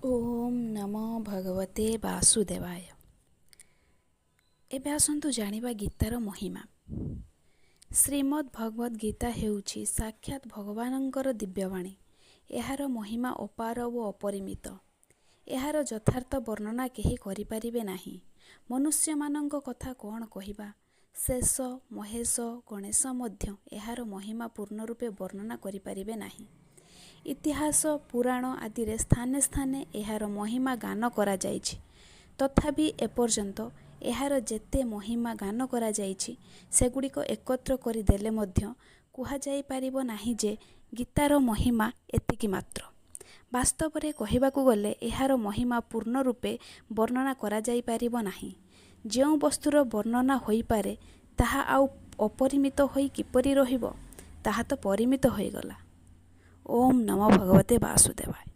ଓମ୍ ନମୋ ଭଗବତେ ବାସୁଦେବାୟ। ଏବେ ଆସନ୍ତୁ ଜାଣିବା ଗୀତାର ମହିମା। ଶ୍ରୀମଦ୍ ଭଗବଦ୍ ଗୀତା ହେଉଛି ସାକ୍ଷାତ ଭଗବାନଙ୍କର ଦିବ୍ୟବାଣୀ। ଏହାର ମହିମା ଅପାର ଓ ଅପରିମିତ। ଏହାର ଯଥାର୍ଥ ବର୍ଣ୍ଣନା କେହି କରିପାରିବେ ନାହିଁ। ମନୁଷ୍ୟମାନଙ୍କ କଥା କ'ଣ କହିବା, ଶେଷ, ମହେଶ, ଗଣେଶ ମଧ୍ୟ ଏହାର ମହିମା ପୂର୍ଣ୍ଣ ରୂପେ ବର୍ଣ୍ଣନା କରିପାରିବେ ନାହିଁ। ଇତିହାସ, ପୁରାଣ ଆଦିରେ ସ୍ଥାନେ ସ୍ଥାନେ ଏହାର ମହିମା ଗାନ କରାଯାଇଛି। ତଥାପି ଏପର୍ଯ୍ୟନ୍ତ ଏହାର ଯେତେ ମହିମା ଗାନ କରାଯାଇଛି, ସେଗୁଡ଼ିକ ଏକତ୍ର କରିଦେଲେ ମଧ୍ୟ କୁହାଯାଇପାରିବ ନାହିଁ ଯେ ଗୀତାର ମହିମା ଏତିକି ମାତ୍ର। ବାସ୍ତବରେ କହିବାକୁ ଗଲେ ଏହାର ମହିମା ପୂର୍ଣ୍ଣ ରୂପେ ବର୍ଣ୍ଣନା କରାଯାଇପାରିବ ନାହିଁ। ଯେଉଁ ବସ୍ତୁର ବର୍ଣ୍ଣନା ହୋଇପାରେ, ତାହା ଆଉ ଅପରିମିତ ହୋଇ କିପରି ରହିବ? ତାହା ତ ପରିମିତ ହୋଇଗଲା। ଓମ୍ ନମୋ ଭଗବତେ ବାସୁଦେବାୟ।